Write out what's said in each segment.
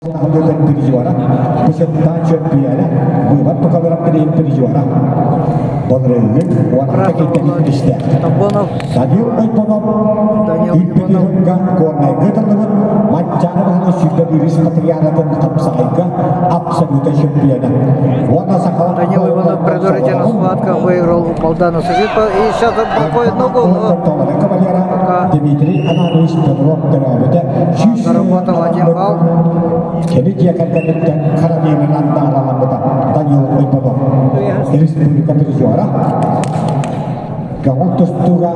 Наһылыытын призера, Бысыттаан чөмпүйүөнэ, быыбар тукаларын билигин призера. Былырыыҥҥы уонна кийтэн иккистээх. Данил Ойбонов Үрбүтүһүнгэ Горнайга тыллыбыт Манчаары Баһылай сүүрбэ биирис патриаратын хапсаҕайга абсолюта чемпиона. Уонна сахалар Данил Иванов предварительно схватка выиграл у Балдана Сузипа. И сейчас он проходит ногу, но пока Дмитрий Ананович Петров төрөөбүтэ заработал один балл. Кини дьиэ кэргэниттэн карабинынан даараламмыта Данил Ойбонов. Республика призера. Көҥүл тустууга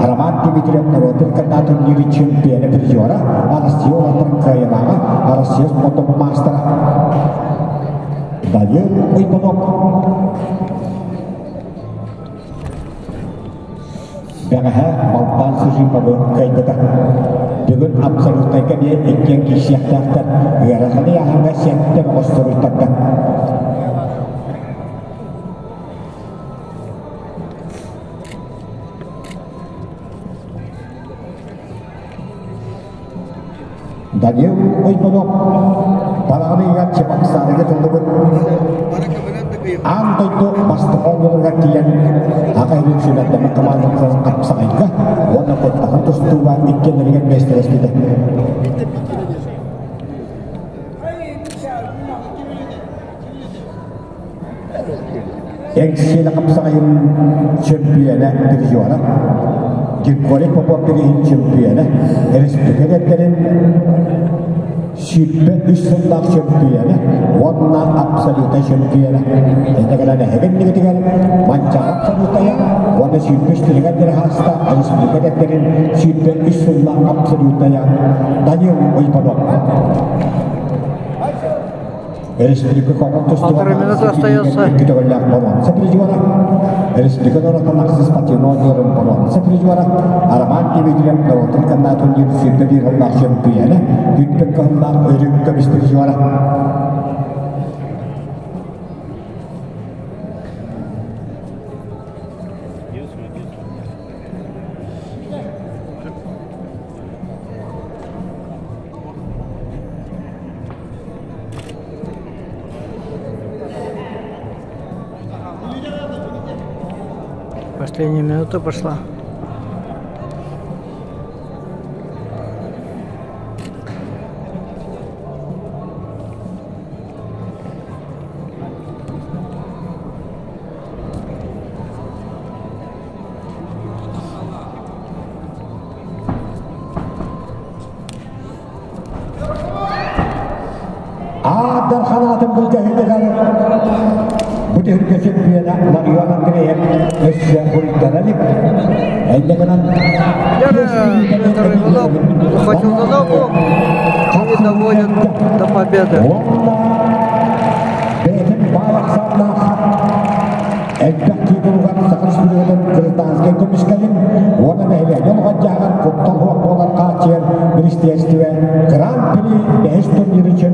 Роман Дмитриев норуотун кытта турниры чемпиона призера, Россия улахан кыайыылааҕа, Россия спортун маастара Данил Ойбонов. Бэҕэһээ Балтаан Сыжиповы кыайбыта. Бүгүн абсолютнайга эмиэ иккиэн киирсиэхтээхтэр. Ыарахан ыйааһыҥҥа сэттэ бөҕөс суруйтарда. Данил Ойбонов балаҕан ыйыгар Чебоксарыга тыллыбыт аан дойду бастакы оонньууларыгар тиийэн аҕа иһин сүүмэрдэммит командатын хапсаҕайга уонна куттаһан тустууга иккиэннэригэр миэстэлэспитэ. Эҥсиэлэ хапсаҕайын чөмпүйүөнэ призера, Григорий Попов бирииһин чөмпүйүөнэ, республика эдэрдэрин 23 сыллаах чөмпүйүөнэ уонна абсолютнай чөмпүйүөнэ. Инньэ гынан эһиги иннигитигэр Манчаары абсолютнайа уонна 23 тилигэр дириһаастаах республика эдэрдэрин 23 сыллаах абсолютнайа Данил Уйбанов. Республика коҕон Полторы минуты остается. Икки төгүллээх боруонса призера, Республика норуотун ахсыс спортивнай оонньууларын боруонса призера, Роман Дмитриев норуотун канна турнир 21 сыллаах чөмпүйүөнэ, Күтпек кыһыллаах өрүк көмүс призера. Последняя минута пошла. Аар ханаатын былдьаһыытыгар бу түһүлгэ чемпиона Ларион Андреев өссө буруйдана илик. Инньэ гынан Захватил за ногу и доводит до победы. Уонна бэйэтин баай ахсааннаах элбэх титулугар Саха Республикатын гражданскай көмүскэлин уонна нэһилиэнньэ олоҕун-дьаһаҕар куттал суох буолар хааччыйар министиэристибэ Гран-при бэһис турниры чемпиона.